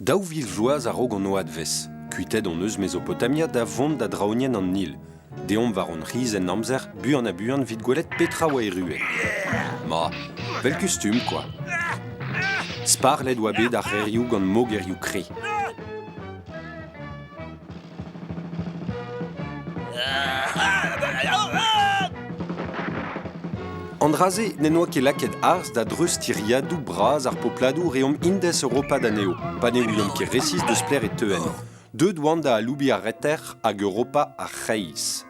2000 vloaz a-raok an oadvezh, kuitaet hon eus Mezopotamia da vont da draoñienn an Nil. Deomp war hon c'hiz en amzer buan-ha-buan evit gwelet petra oa erruet. Ma, 'vel kustum kwa. Sparlet oa bet ar c'hêrioù gant mogerioù kre. An dra-se n'en doa ket lakaet harz da dreuztiriadoù bras ar popladoù reomp Indez-Europat anezho, pa ne ouiomp ket resis deus pelec'h e teuent. Deuet oant da aloubiñ ar Reter hag Europa ar C'hreiz.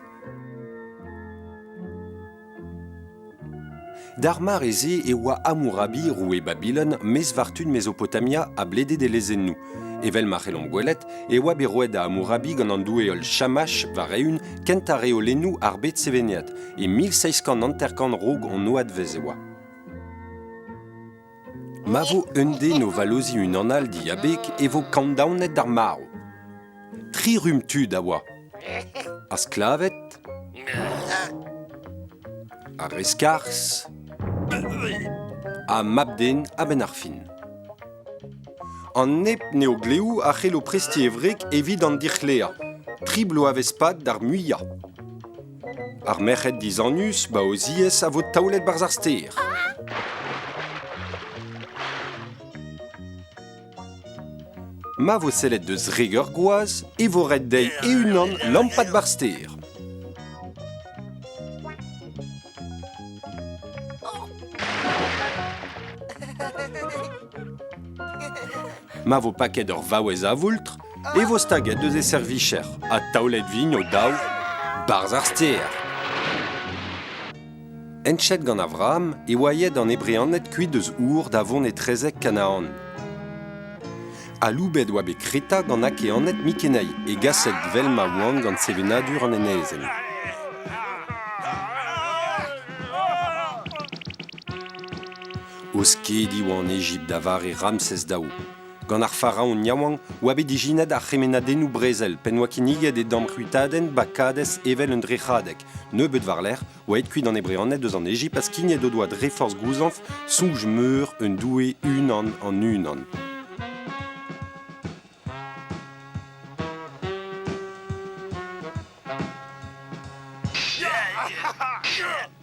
D'ar mare-se e oa Hammurabi, roue Babilon, mez war tud Mezopotamia a blede d'e lezennoù. Evel ma c'hellomp gwelet e oa bet roet da Hammurabi gant an doueol Shamash war-eeun kentañ reolennoù ar bed seveneat, e 1750 raok hon oadvezh e oa. Ma vo un den o vallozhiñ unan all diabeg e vo kondaonet d'ar marv. Tri rumm tud a oa. Ar sklaved, ar re skarzh ha mab-den a-benn ar fin. An neb n'eo glev a c'hello prestiñ e wreg evit an dic'hleañ, tri bloavezh-pad d'ar muiañ. Ar merc'hed dizanus 'ba o ziez a vo taolet 'barzh ar stêr. Ma vo sellet deus reg ur gwaz e vo ret dezhi e-unan lampat 'barzh stêr. Ma vo paket ur vaouez avoultr e vo staget deus he servijer ha taolet 'vint o-daou 'barzh ar stêr. Henchet gant Avraham e oa aet an Hebreaned kuit eus Our da vont etrezek Kanaan. Aloubet oa bet Kreta gant Akeaned Mikenai, hegaset 'vel ma oant gant sevenadur an enezenn. O skediñ oa an Egipt da vare Ramsez Daou. Gant ar faraon yaouank oa bet ijinet ar c'hemennadennoù brezel p'en doa kinniget e damm c'hwitadenn Bakades evel un drec'hadeg. Nebeut war-lerc'h oa aet kuit an Hebreaned eus an Egipt ha skignet o doa dre forzh gouzañv soñj meur un doue unan an unan.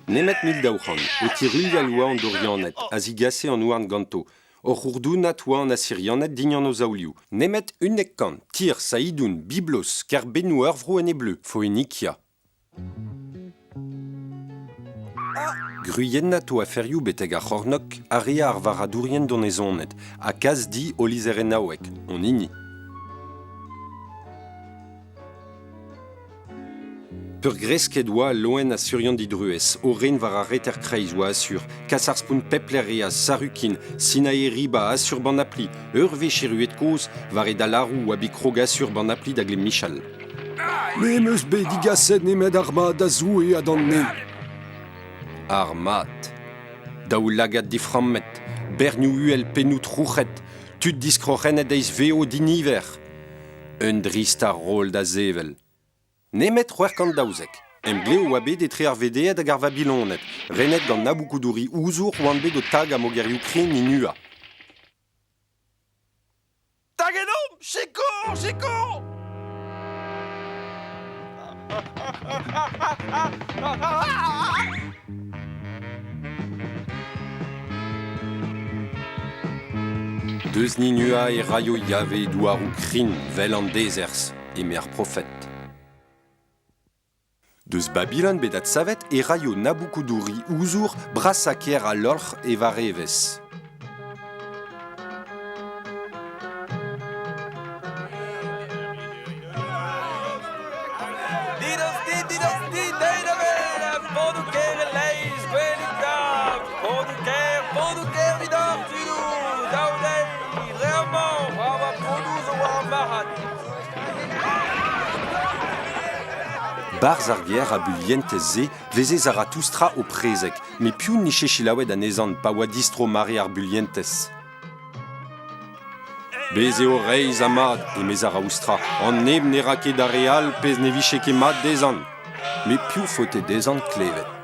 Nemet 1200, o tiruilhal oa an Dorianed, a zigase an houarn ganto, Oc'h ourdounat oa an Asirianed dignan o zaolioù. Nemet 1100, Tir, Saïdoun, Biblos, kêr-bennoù ur vro en he bleu, Foenikia. Gwriennat o aferioù betek ar c'hornôg a rea ar varc'hadourien donezonet ha kas di o lizherennaoueg, hon hini. Peurgresket oa al loen asurian didruez, o ren war ar reter-kreiz oa asur, kas ar spont pep lec'h reas, Sarukin, Sinaeriba, Asur-Banapli, ur wech erruet kozh, war e dalaroù oa bet krog Asur-Banapli da glemmichal. Me 'm eus bet digaset nemet ar mad da Zoue ha d'an neñv. Ar mad. Daoulagad diframmet, bernioù uhel pennoù trouc'het, tud diskroc'hennet eizh vev diniver. Un drist ar roll da sevel. Nemet 612. Emglev oa bet etre ar Vedeed hag ar Vabiloned, renet gant Naboukodouri Ouzour oant bet o tagañ mogerioù kreñv Ninua. Taget omp! Sikour! Sikour! Deus Ninua e raio Yahve douaroù krin 'vel an dezerzh, eme ar profed. Deus Babilon bet adsavet e raio Naboukodouri Ouzour brasañ kêr al lorc'h e varevezh. Barzh ar gêr a builhentez-se 'veze Zaratoustra o prezeg, met piv 'nije selaouet anezhan pa oa distro mare ar builhentez? Bez' eo reizh ha mat, eme Zaraoustra, an neb ne ra ket d'ar re all pezh ne vije ket mat dezhan. Met piv faote dezhan klevet?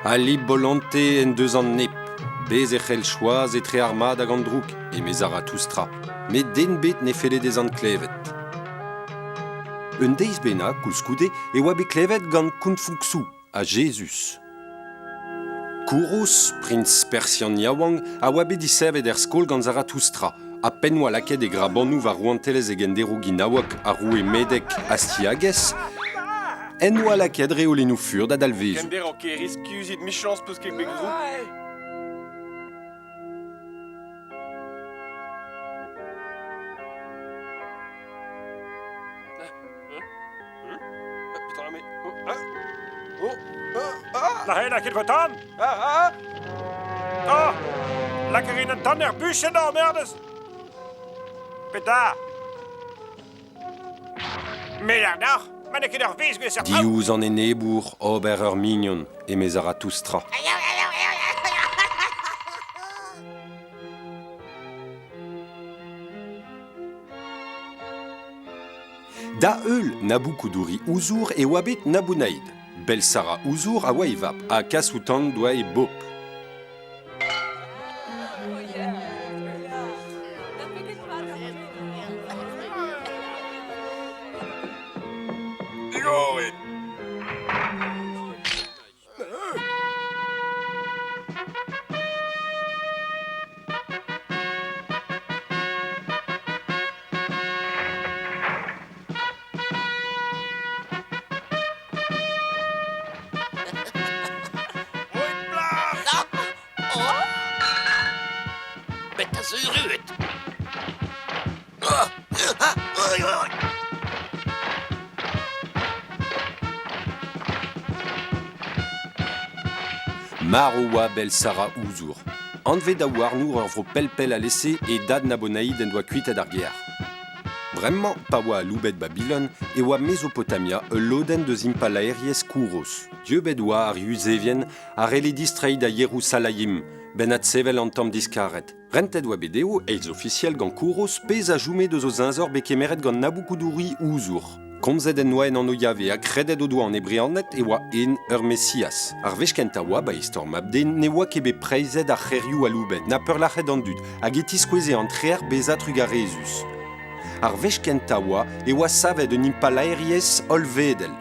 Al lib bolonte en deus an nep. Bez e c'hell choaz etre ar mad hag an droug, eme Zarathustra, met den bet ne felle dezhan klevet. Un deiz bennak, koulskoude, e oa bet klevet gant Kung-Fu-Xu ha Jezuz. Kouros, priñs persian yaouank, a oa bet diservet er skol gant Zarathustra, ha p'en oa lakaet e grabanoù war rouantelezh e genderv ginaouek ar roue medek Astiages, en oa lakaet reolennoù fur da dalvezout. Kenderv kêriz kuzhit 'michañs 'peus ket bet droug. Na ket vo tan Oh Lak a rin an tan er buchenn merdez Petra Me lâr deoc'h, ma n'eo ket ur vezh gwezh ar traoù. Diouzh an enebour ober ur mignon, eme Zarathustra. Da heul Naboukodouri Ouzour e oa bet Nabounaid. Belsara Ouzour a oa e vab ha kas outan doa e bobl. Petra zo erruet? Marv oa Belsara Ouzour. Anvet da ouarnour ur vro pell-pell alese e dad Nabonaid en doa kuitaet ar gêr. Bremañ, pa oa aloubet Babilon, e oa Mezopotamia ul lodenn deus impalaeriezh Kouros. Dieubet oa ar Yuzevien a c'helle distreiñ da Yerousalayim, 'benn adsevel an tamm diskaret. Rentet oa bet dezho, eizh-ofisiel gant Kouros, pezh a chome deus o zeñzor bet kemeret gant Naboukodouri Ouzour. Komzet en doa en anv Yahve ha kredet o doa an Hebreaned e oa en ur Mesiaz. Ar wech kentañ oa ba istor mab-den ne oa ket bet preizhet ar c'hêrioù aloubet na peurlac'het an dud hag e tiskoueze an trec'h bezañ trugarezus. Ar wech kentañ oa e oa savet un impalaeriezh hollvedel.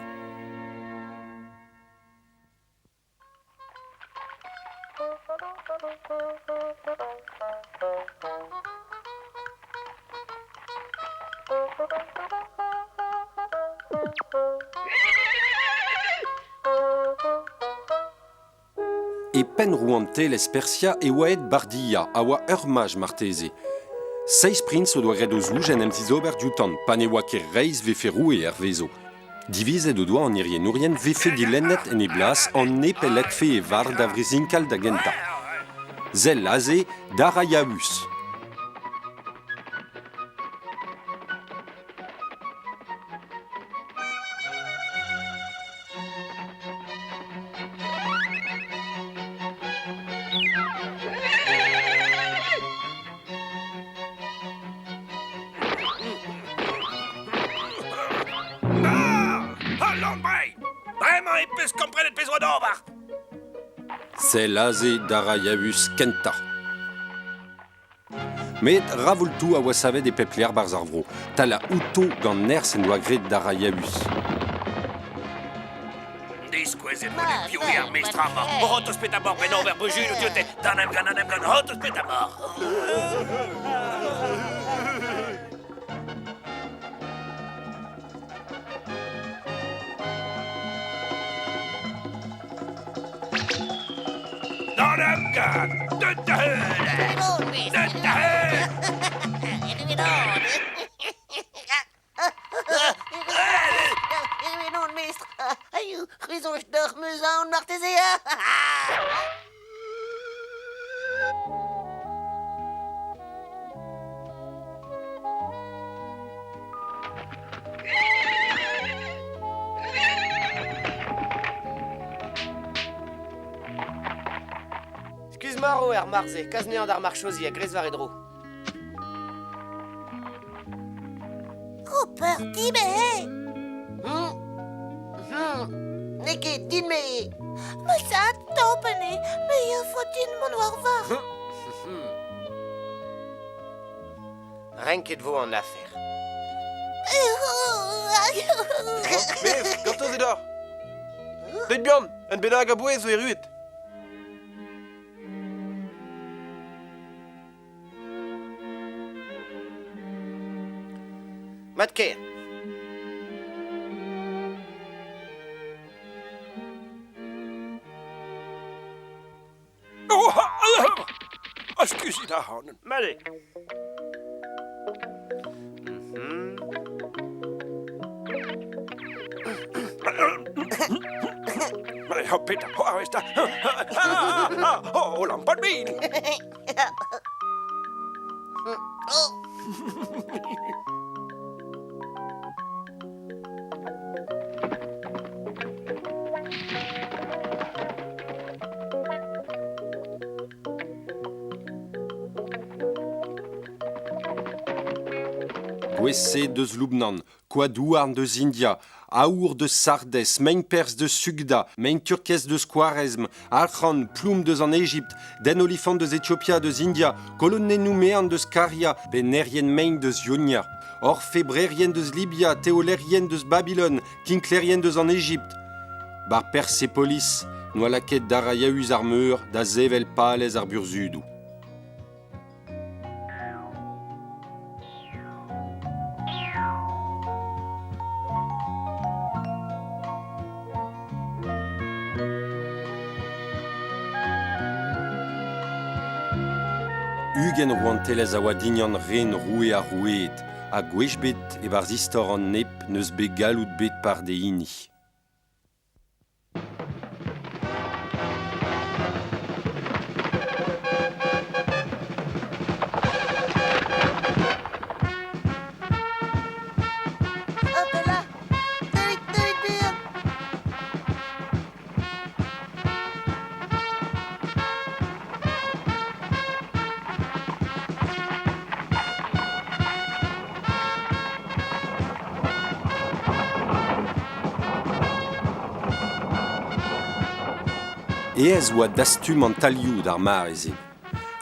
E penn rouantelezh Persia e oa aet Bardia, a oa ur maj marteze. Seizh priñs o doa graet o zouj en em zizober dioutan, pa ne oa ket reizh 'vefe roue hervezo. Divizet o doa an iriennourien 'vefe dilennet en e blas an nep e lakfe e varr da vrezinkal da gentañ. Sell aze Darayaus. Bremañ e peus komprenet pezh oa d'ober. Sell aze Darayaus kentañ. Met ravoltoù a oa savet e pep lec'h 'barzh ar vro. Talañ outo gant nerzh en doa graet Darayaus. Diskouezet vo dit piv eo ar mestr amañ. C'hortoz petamor benn ober bruzhudoù dioute. D'an emgann, an emgann, c'hortoz petamor. D'an emgann, deut da heul! Deut da heul! Evel mestr, aioù, c'hwi soñj deoc'h 'meus aon marteze Skuizh-marv eo ar marc'h-se, kas anezhañ d'ar marchosi ha grez war e dro. Ho peur dit-me N'eo ket din-me. Ma zad, taop anezhe, me a faot din mont war varc'h. Renket vo an afer. Mez, gortoz edoc'h. Deuit buan, un bennak a-bouez zo erruet. Mat-kaer. Skuizhit ac'hanon. Mat eo. Ho petra c'hoarvez 'ta? O lampat min! Gwez-se deus Loubnan, koad-houarn deus India, aour deus Sardes, mein-perzh deus Sugda, mein-turkez deus Kwarezm, arc'hant, ploum deus an Ejipt, den olifant deus Etiopia deus India, kolonennoù mean deus Karia, pennerien mein deus Ionia, orfebrerien deus Libia, teolerien deus Babilon, kinklerien deus an Ejipt. Bar Persepolis n'oa lakaet Daraiaüs ar Meur da sevel palez ar burzhudoù. 20 rouantelezh a oa dignan ren roue ar roueed, ha gwech bet e-barzh istor an neb n'eus bet galloud bet par d'e hini. Aes oa dastum an talioù d'ar mare-se.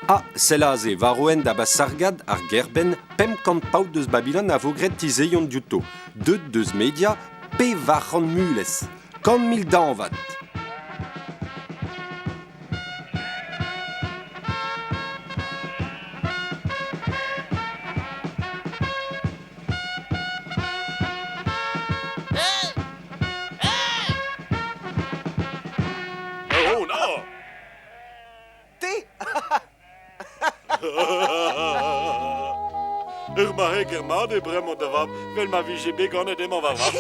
Ah, sell aze, war o hent da Basargad, ar gêr-benn, 500 paotr deus Babilon a vo graet tizeion diouto, deuet deus Media, 400 mulez, 100 000 dañvad. Oh no! Te Ur marc'heger mat eo bremañ da vab, 'vel ma vije bet ganet emañ war varc'h.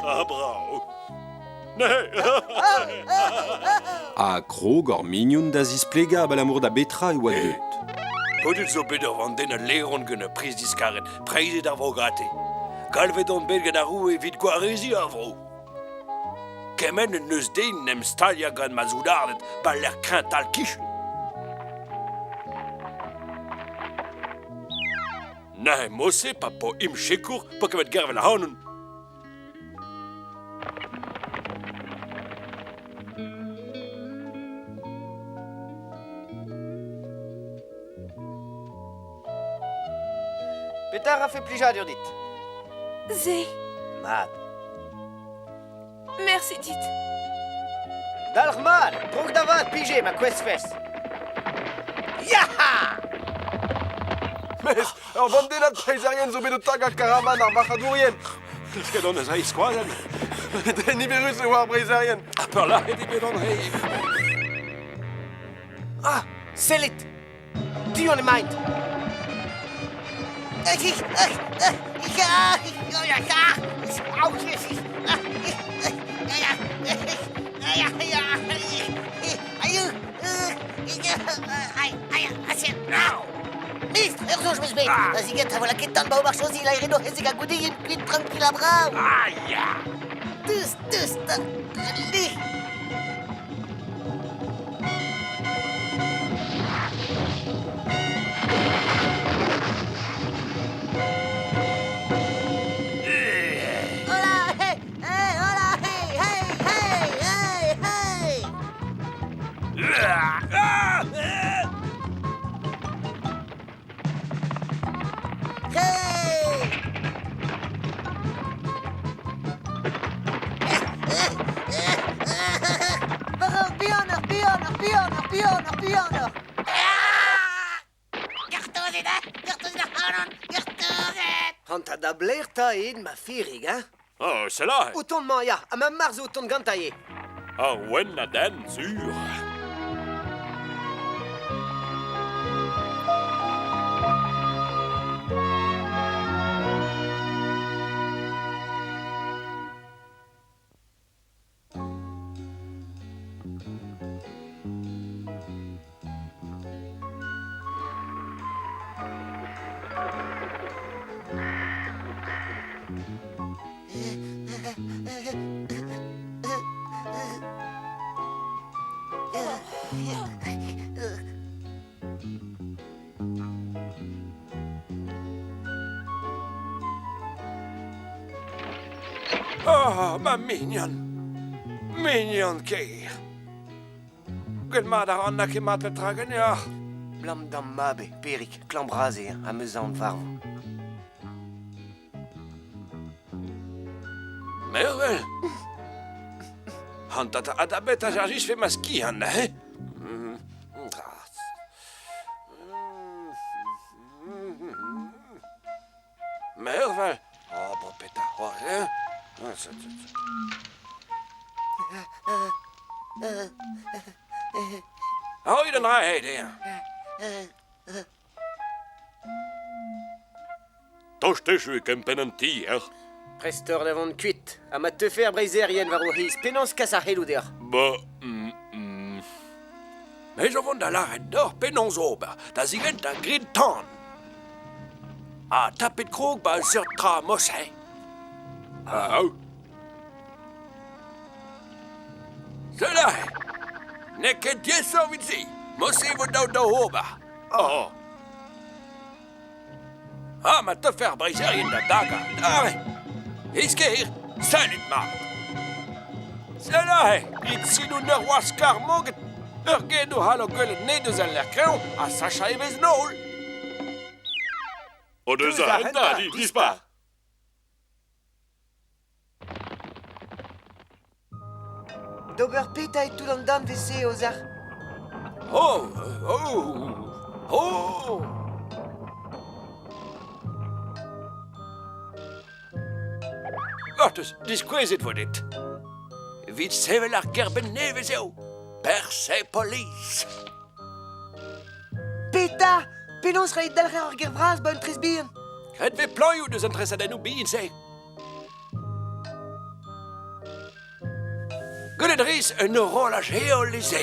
Ah, brav. Ha krog hor mignon da zisplegañ abalamour da betra e oa deuet. Paotred zo bet ur vandenn laeron gant ur priz diskaret, preizhet ar vro gante. Galvet on bet gant ar roue evit gwareziñ ar vro. Kement en deus den 'n em staliañ gant ma soudarded 'ba lec'h kreñv tal-kichen. Neuze mod-se pa po imp sikour 'po ket bet gervel ac'hanon. Petra a rafe plijadur dit? Se. Mat. Mersi dit. Dalc'h mat, krog da vat, pije, ma kouezfes. Yaha! Mes ur vandennad preizherien zo bet o tagañ karavan ar varc'hadourien. Klasket on eus reiñ skoazell. Niverus eo ar breizherien. Ha peurlâret eo bet an re. Ah, sellit! Du-hont emaint! Mistr, ur soñj 'meus bet. Da ziget a vo lakaet tan 'ba o marchosi, laeret o c'hezeg ha goude int kuit tranquil ha brav. Ah ya! Deus, deus 'ta, allez! War ur bihanoc'h, bihanoc'h, bihanoc'h, bihanoc'h, bihanoc'h. Gortozet, hein Gortozet ac'hanon Gortozet Hanta da blec'h 'ta eo ma firig, hein? Oh, c'est là. O tont 'mañ, ya, ha ma marz o tont gantañ eo. Ar wenn a denn, sur. Oh, ma mignon! Mignon ker! Gwell mat a ran n'a ket mat petra ganeoc'h. Blam d'am mab eo, Perig, klañv-bras eo, ha 'm eus aon varvo. Mervel? An tata ha da bet a jarjisfe ma skiant, eh? Mervel? Oh, bon, petra c'hoar, hein? Roit an dra eo dezhañ. Tost echu e kempenn an ti, ec'h. Prest oc'h da vont kuit, ha ma teufe ar breizherien war o c'hiz, penaos kas ar c'heloù deoc'h? Ba, mm, mm. Me zo vont da lâret deoc'h penaos ober, da zigentañ grit tan. Ha tapet krog 'ba ur seurt tra mos-se. Ah, Sell aze! N'eo ket diaesoc'h evit se. Mod-se e vo dav da ober. Oh. Ha ma teufe ar breizherien da dagañ adarre! E-sker, salud mat! Sell aze, grit sinoù ur waskar moged. Ur genoù c'hallo gwelet ned eus al lec'h kreñv ha sachañ evezh an holl. O deus ar hentad, dispar! D'ober petra eo tout an danvez-se, ozhac'h? Oh, oh, oh! Gortoz, diskouezet vo dit. Evit sevel ar gerbenn nevez eo. Persepolis. Petra? Penaos reiñ dalc'her ur ger vras ba un tres bihan? Graet vez plañioù deus an tresadennoù bihan-se. Gwelet 'rez un horolaj heol e-se.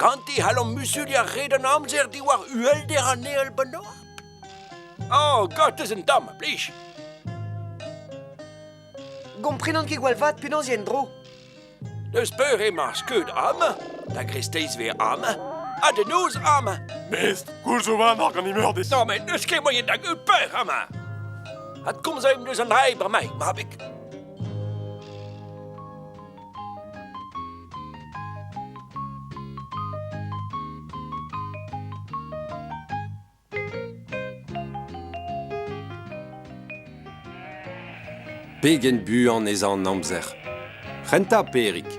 Ganti c'hallomp muzuliañ red an amzer diwar uhelder an heol ba'n oabl. Oh, gortoz un tamm, plij. Gomprenan ket gwall vat penaos eo en-dro. Deus peur emañ ar skeud amañ, da greisteiz 'vez amañ, ha da noz amañ. Mestr, koulz zo warnoc'h gant Imeurdez. Non, met n'eus ket moaien da gaout peur amañ. Adkomz deus an dra bremañ, mabig. Pegen buan ez a an amzer. Rentañ, Pêrig.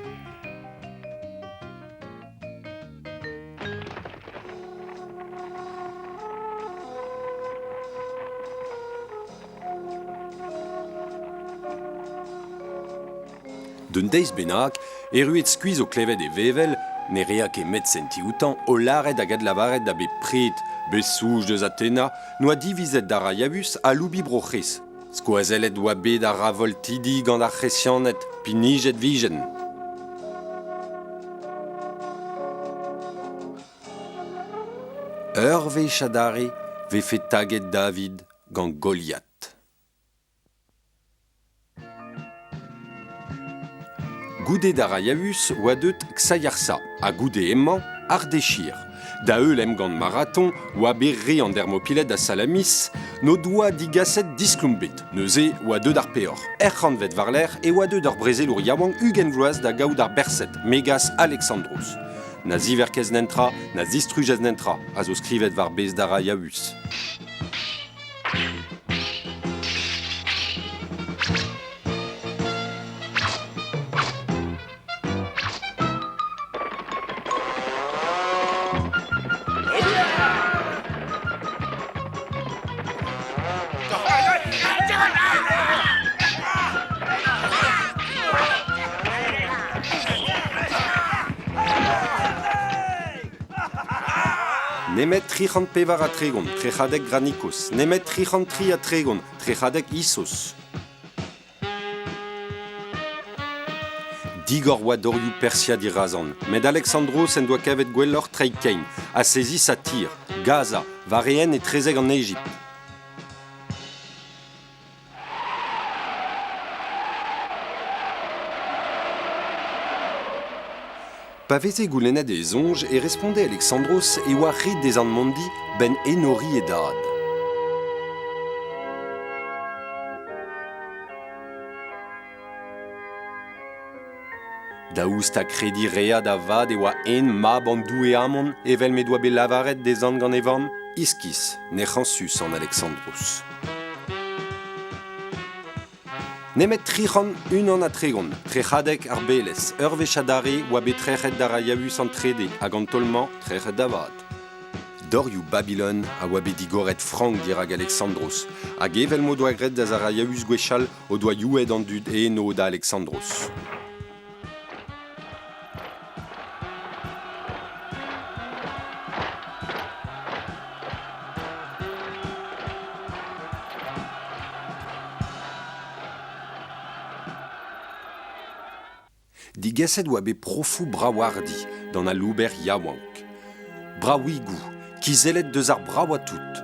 D'un deiz bennak, erruet skuizh o klevet e vevel, ne rea ket 'met sentiñ outañ o lâret hag adlavaret da bep pred, bet souj deus Athena, n'oa divizet Daraiaüs aloubiñ Bro-C'hres. Skoazellet oa bet ar ravoltidi gant ar C'hresianed, pinijet 'vijent. Ur wech adarre 'vefe taget David gant Goliat. Goude Daraiaüs oa deuet Xayarsa ha goude hemañ Ardeshir. Da-heul emgann Marathon oa bet re an Dermopiled ha Salamis n'o doa digaset diskoulm bet. Neuze oa deuet ar peoc'h. Er c'hantved war-lerc'h e oa deuet ur brezelour yaouank 20 vloaz da gaout ar Bersed, Megas Alexandros. Na ziverkez nentra, na zistrujez nentra, a zo skrivet war bez Daraiaüs. Nemet 334, trec'hadeg Granikos, nemet 333, trec'hadeg Issos. Digor oa dorioù Persia dirazan, met Alexandros en doa kavet gwelloc'h treiñ kein ha sezisañ Tir, Gaza, war-eeun etrezek an Egipt. Pa veze goulennet e soñj e responde Alexandros e oa ret dezhañ mont di 'benn enoriñ e dad. Daoust ha krediñ 'rea da vat e oa eñ mab an doue Amon evel m'he doa bet lavaret dezhañ gant e vamm? Iskis, nec'hañsus an Alexandros. Nemet 331, trec'hadeg ar Belez, ur wech adarre oa bet trec'het Daraiaüs an Trede hag an taol-mañ trec'het da vat. Dorioù Babilon a oa bet digoret frank dirak Alexandros, hag evel m'o doa graet da Zaraiaüs gwechall o doa youet an dud eno da Alexandros. Digeset oa bet profoù brawardi d'an alouber yaouank. Bravigoù, kizellet deus ar bravañ tout.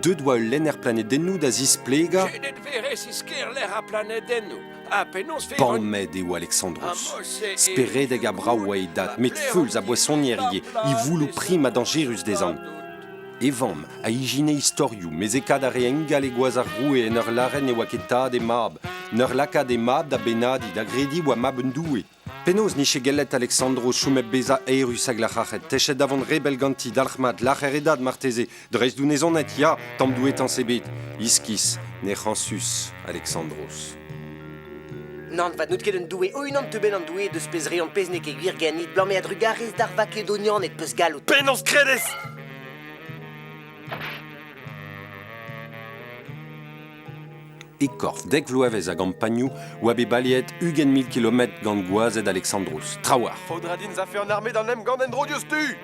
Deuet oa ul lenner planedennoù da zisplegañ Jedet 'vez resis-kêrlec'h ar planedennoù ha penaos 'vez Bamet eo Alexandros. Speredek ha brav oa e dad, met feuls ha boesonier ivez, e vouloù prim ha dañjerus dezhañ. E vamm a ijine istorioù, mezekaat a rae ingal e gwaz ar roue en ur lâret ne oa ket tad he mab, 'n ur lakaat he mab da bennadiñ, da grediñ oa mab un doue. Penaos 'nije gellet Alexandro chom hep bezañ eürus ha glac'haret, techet da vont re bell ganti, dalc'hmat, lârer e dad marteze, dreistdounezonet, ya, tamm douetañs ebet. Iskis, nec'hañsus, Alexandros. Nann, 'vat n'out ket un doue o-unan teu benn an doue deus pezh reont pezh n'eo ket gwir ganit 'blam eo a-drugarez d'ar Vakedonianed 'peus gallout. Penaos kredez? E-korf dek vloavezh a gampagnoù oa bet baleet 20 000 kilometr gant gwazed Alexandros. Trawalc'h. Faot din 'z afe an arme d'an emgann en-dro diouzhtu!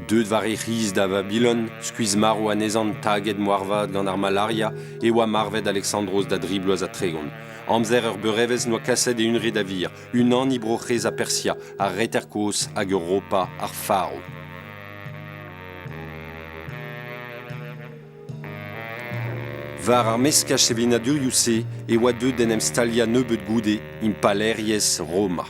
Deuet war e c'hiz da Vabilon, skuizh-marv anezhañ taget moarvat gant ar malaria, e oa marvet Alexandros da dri bloaz ha 30. Amzer ur beurevezh n'oa kaset e hunvre da vir, unaniñ Bro-C'hrez ha Persia, ar Reter-Kozh hag Europa ar Faro. War ar meskaj sevenadurioù-se e oa deuet d'en em staliañ nebeut goude impalaeriezh Roma.